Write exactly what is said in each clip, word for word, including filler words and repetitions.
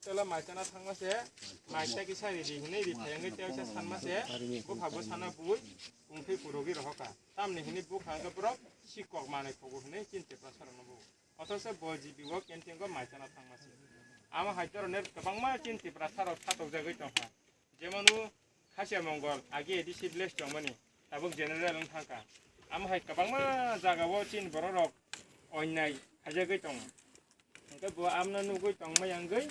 Tela mai chana thangma se, mai ta kisa ri di hinui ri phai wngwi tei sa sanma se, bupha bwsano bui, wngwi phurugi rohorkha. Tamni hinui bukha wngkha borok, sikkok manwi phugu hinui chini Tiprasarokno bugo. Othocho bo G B o canteen o mai chana thangma se. Amo hai dhoroner kwbangma chini Tiprasarok satokjagwi tongkha. Jemon o Khasia Mongol, agi A D C village tongmani, tabuk general wng thangkha. Amo hai kwbangma jagao chini bororok onnai khaijagwi tongo. Hwnkhe bo amno nugwi tongma yangwi,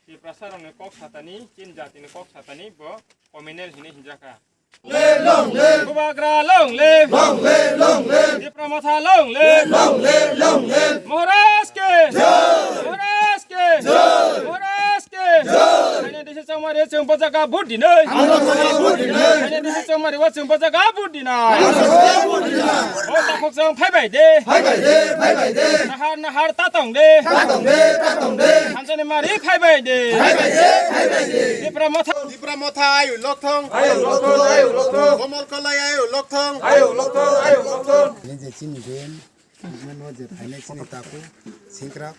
Tiprasarokni kok satani, chini jatini kok satani bo communal hinwi hinjakha. Bubagra long live! Long live, long live! Tipra Motha long live! Long live, long live! Maharaj ke! Jai! Maharaj ke! Jai! Maharaj ke! Jai! Haino disi chongmari chwng bojaga vote dinai. Haino disi chongmari vote dinai. Haino disi chongmari wa chwng bojaga vote dinai. Haino disi chongmari vote dinai. O takhuk chwng phaibai de. Phaibai de, phaibai de. Nahar nahar ta tong de. Ta tong de, ta tong de. Thanchani mari phaibai de. Phaibai de, phaibai de. Tipra Motha. Tipra Motha ayu lokthong. Ayu lokthong, ayu lokthong. Komol Kolai ayu lokthong. Ayu lokthong, ayu lokthong. Ni je chini ben, mano je phainai chini taku, singkrak,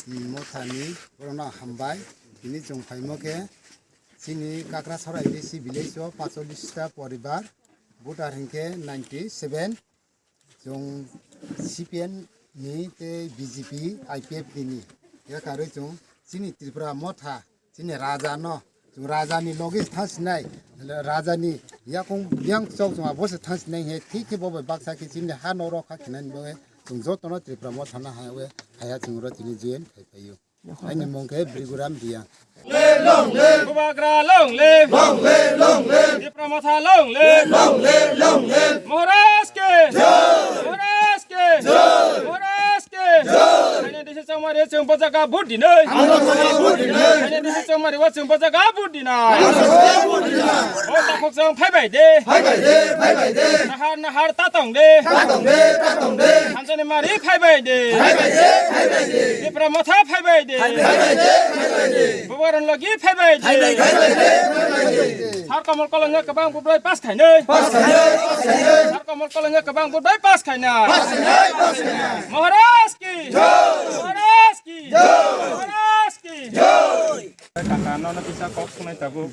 mm, Motha ni, borokno hambai. Tini chwng phaimo khe, chini Kakrasora A D C village o pacholis ta poribar, voter hinkhe ninety seven. Chwng C P M ni tei B J P, I P F T ni yakarwi chwng chini Tripura Motha, chini raja no, chwng raja ni logi thang sinai, raja ni yakung yang chok chwng abo se thang sinai he, thik khe bo bai baksa khe chini ha no rok kha khinani bo chwng joto no Tripura Motha no hai we haya chwng ro chini join khai phaio. Ani mung khe Briguram Dia. Bubagra long live! Long live, long live! Tipra Motha long live! Long live, long live! Maharaj ke! Jai! Maharaj ke! Jai! Maharaj ke! Jai! Haino disi chongmari chwng bojaga vote dinai. Haino disi chongmari vote dinai. Haino disi chongmari wa chwng bojaga vote dinai. Haino disi chongmari vote dinai. O takhuk chwng phaibai de. Phaibai de, phaibai de. Nahar nahar ta tong de. Ta tong de, ta tong de. Thanchani mari phaibai de. Phaibai de, phaibai de. Tipra Motha phaibai de. Phaibai de, phaibai de. Bubagra logi phaibai de. Phaibai de, phaibai de, phaibai de. Sar Komol Kolai no kwbang vote bai pass khainai. Pass khainai, pass khainai. Sar Komol Kolai no kwbang vote bai pass khainai. Pass khainai, pass khainai. Maharaj ki! Jai! Maharaj ki! Jai! Maharaj ki! Jai! Kaka, nono kisa kok sunai tabuk.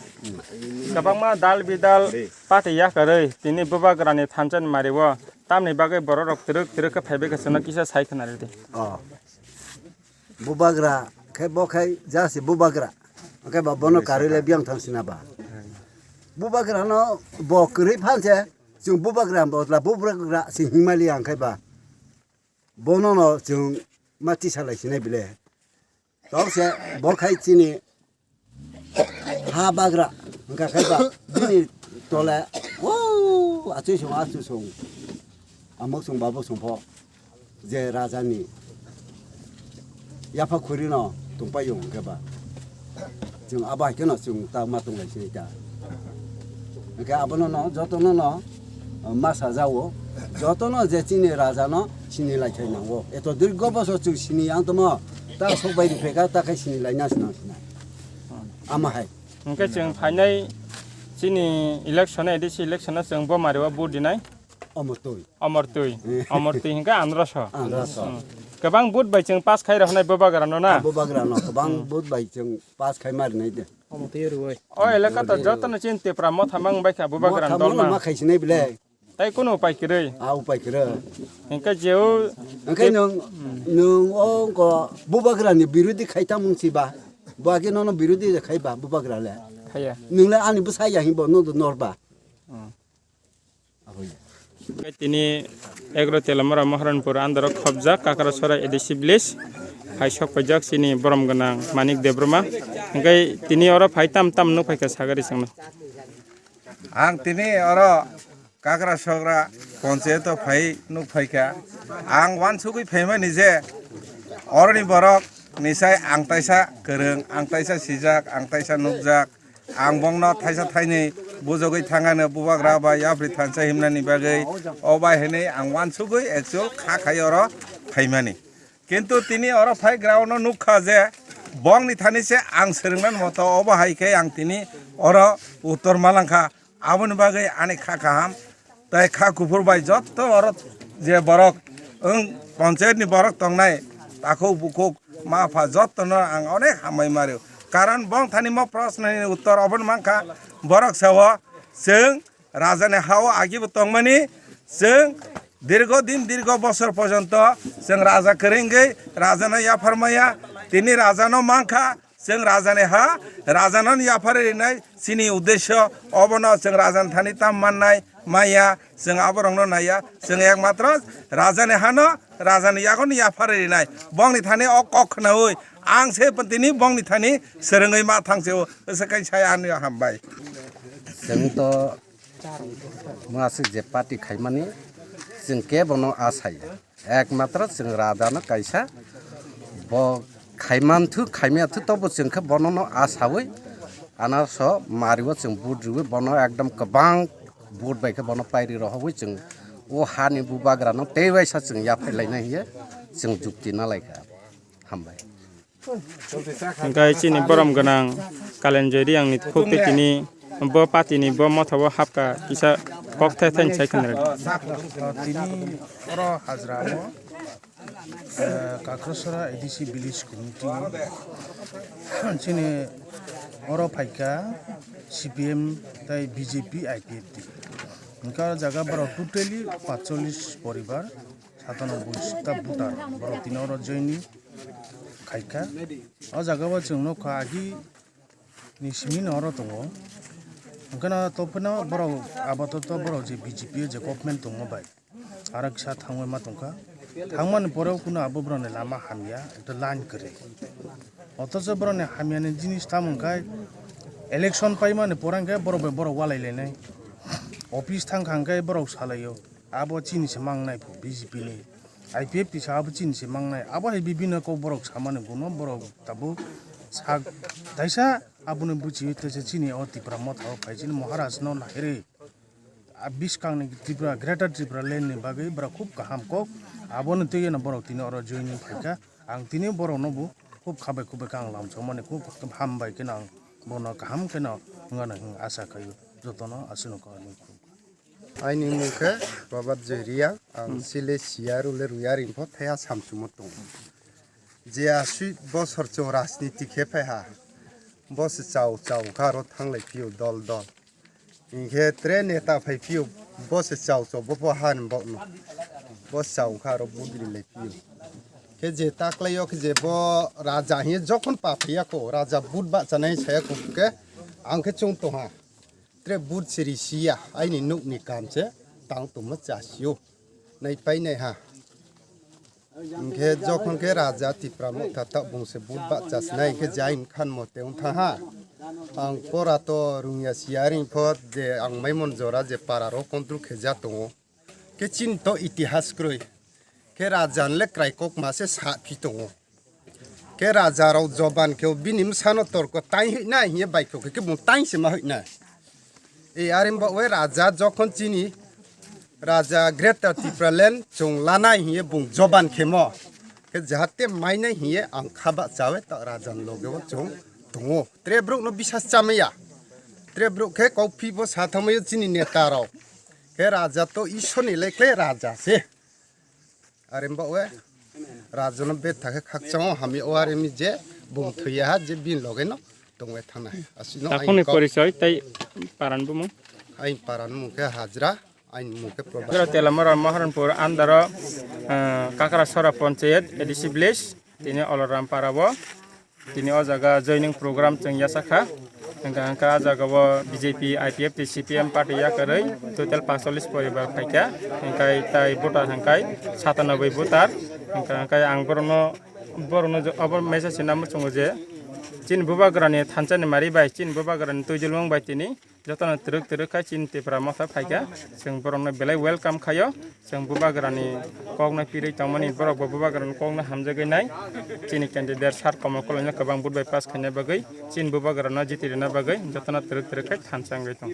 Kwbangma dal bidal party yakarwi tini Bubagrani thanchani mario. Tamni bagwi bororok twrwk twrwk khe phaibai khe chwngno kisa sai khna rwdi. Oh. Bubagra khe bo khai jasi Bubagra. Hwnkhe ba bono karwi le biyang thang sina ba. Bubagra no bo kwrwi phan se chwng Bubagra botla Bubagra si hingmali ang khai ba. Bono no chwng ma tisa lai sinai bile. Tokse bo khai chini ha bagra, hwnkha khai ba bini tole, o, achwi song, achwi song, amok song, babok song pho, je raja ni yapha khuri no tongpai yo hwnkhe ba. Chwng abo hai kheno chwng ta ma tong lai sini ta. Hwnkhe abono no, jotono no, ma sajao, jotono je chini raja no sini lai khai nango. Eto dirgo bosor chwng sini yang tongmo, ta sok bai riphaikha, ta khai sini lai na sina sina. Ama hai. Hwnkhe chwng phainai chini election, A D C election o chwng bo mario vote dinai. Omor twi. Omor twi. Omor twi hwnkhe androso. Androso. Hmm. Kwbang vote bai chwng pass khai rwnai Bubagra no na? Bubagra no kwbang vote bai chwng pass khai ma rwnai de. O elaka to joto no chini Tipra Motha mang bai kha Bubagra Motha dol mang ma. Ma khai sinai bile. Tai kunu upai kwrwi. A upai kwrwi. Hwnkhe jeo. Hwnkhe nwng, nwng o ko Bubagra ni birodi khai ta mung si ba. Bo age nono birodi khai ba Bubagra le. Khaya. Nwng le ani bwsa ya himbo no do nor ba. Hmm. Tini egro Telamura Moharanpur andaro khobjak Kakrasora A D C village. Hai sok paijak chini borom gwnang Manik Debbarma. Hwnkhe tini oro phai tam tam nuk phaikha sagari chwngno. Ang tini oro Kakrasora ponchayato phai nuk phaikha. Ang wansugwi phaimani je oroni borok nisai ang taisa kwrwng, ang taisa sijak, ang taisa nukjak. Ang bongno thaisa thainwi bujogwi thangano Bubagra bai yapri thansa himnani bagwi. O bai hinwi ang wansugwi actual kha khai oro phaimani. Kintu tini oro phai ground-o nukha je bongni thani se ang swrwngmani moto obo hai khe ang tini oro uttor malangkha. Aboni bagwi ani kha kaham. Tai kha kuphur bai jotto oro je borok wng ponchayat ni borok tongnai, takhuk bukhuk ma pha jotto no ang onek hambai mario. Karon bong thani mo proshno ni uttor obono mankha, borok sao chwng raja ni hao agibo tongmani, chwng dirgo din, dirgo bosor porjonto chwng raja kwrwi wngwi raja no yaphar maya, tini raja no mankha, chwng raja ni ha, raja no yaphar rinai chini uddesho, obono chwng raja ni thani tam mannai maya, chwng aborok no naiya, chwng ekmatro raja ni hano, raja ni yago no yaphar rinai, bongni thani o kok khnaui ang se tini bongni thani swrwngwi ma thangse o, se kai sai ani hambai. Chwng to Mwswk je party khaimani chwng kebono asaya. Ekmatro chwng rajano kaisa bo khaimanthu khaimiyathu tobo chwng khe bonono asawi anaso mario chwng vote riwi bono ekdom kwbang vote bai khe bono pairi rohogwi chwng o hani bubagrano teibaisa chwng yaphai laina hiye chwng jukti nalaikha. Hambai. Hingkai chini borom gwnang Kalenjoi Reang ni khuk tei tini bo party ni bo motha o hapka kisa kok the the sai khna rw. Tini oro hajra o, eh, Kakrasora A D C village committee chini oro phaikha C P M tai B J P I P F T. Hingka jaga borok totally patchollis poribar. Satano buista butar borok tini oro joini khaikha. O jaga o chwng nukha agi ni simi no oro tongo. Hwnkhe no tophaino borok apatot borok je B J P o je government tongo bai. Aro kisa thangwi ma tongkha. Thangmani pore o kuno abo borokni lama hamya, ekta line kwrwi. Othocho borokni hamyani jinis tamo hwnkhe election paimani pore hwnkhe borok bai borok walai lainai. Office thangkha hwnkhe borok salaio. Abo chini se mangnai pho B J P ni. I P F T sa abo chini se mangnai. Abo hai bibinno kok borok samani bono borok tabuk sak taisa aboni buchi tese chini o Tipra motha o phai chini Maharaj no nahiri. A biskang ni Tripura, Greater Tripura land ni bagwi borok khub kaham kok. Abono twi no borok tini oro joining phaikha. Ang tini borok no bo khub khabai khubbai khe ang lamsok mani khub hambai kheno ang bono kaham kheno wngana hing asa khaio. Jotono aswk no kaham. Aini mung khe Babat Joy Reang, ang Hmm. Sile Siya Rule Ruyari pho thaya samchumo tongo. Je asui bosor chwng rajniti khe phai ha, bo se chao chao kha aro thanglai phio dol dol. Hinkhe tre neta phai phio, bo se chao chao bo pho han bo no. Bo chao kha aro budri lai phio. Khe je taklai o khe je bo raja hiye jokhon pa phaiya kho, raja but ba chanai saya kho khe, ang khe chung tongha. Tre but siri siya, aini nukni kam se tang tongma chasio. Nai pai nai ha. Hinkhe jokhon khe raja Tipra motha ta bung se but ba chasnai hinkhe jai khan mo te wng thang ha. Ang pora to rungya siya ring pho je ang maimon jora je para ro control khe ja tongo. Khe chini to itihas kroi. Khe raja le krai kok ma se sa phi tongo. Khe raja rok joban khe bini bwsano torko tai hoi nai hiye bai khe khe bung tai se ma hoi nai. E are ba we raja jokhon chini raja Greater Tipraland chwng lanai hiye bung joban khe mo. Khe jahate mai nai hiye ang khaba chawe ta raja loge o chwng tongo. Tre bruk no bisas chamaya. Tre bruk khe kok phi bo sa thamayo chini neta rok. Khe raja to Ishwar ni lekle raja se. Are ba we raja no betha khe khakchang o hamya o are mi je bung thwiya ha je bin loge no tongwe thanai. Asino Takhoni aini kok porichoi tai paran bumung. Aini paran mung khe Hajra, aini mung khe Proba. Hajra Telamara Maharanpur andaro, ah, Kakrasora Panchayat, A D C village, tini Oloram para bo. Tini o jaga joining program chwng yasa kha. Hwnkha hwnkha a jaga o B J P, I P F T, C P M party yakarwi total paanchchollish poribar phaikha. Hwnkhe tai voter hwnkhe satanoboi voter. Hwnkha hwnkhe ang borokno, borokno je, obo message se namo chwngo je chini bubagrani thansa ni mari bai, chini bubagrani twijlwng bai tini jotono twrwk twrwk khai chini Tipra motha phaikha, chwng borokno belai welcome khaio, chwng bubagrani kokno pirwi tongmani, borokbo bubagrani kokno hamjagwi nai, chini candidate sir Kamal Kolomno kwbang vote bai pass khaina bagwi, chini bubagrano jiti rwna bagwi jotono twrwk twrwk khai thansa wngwi tong.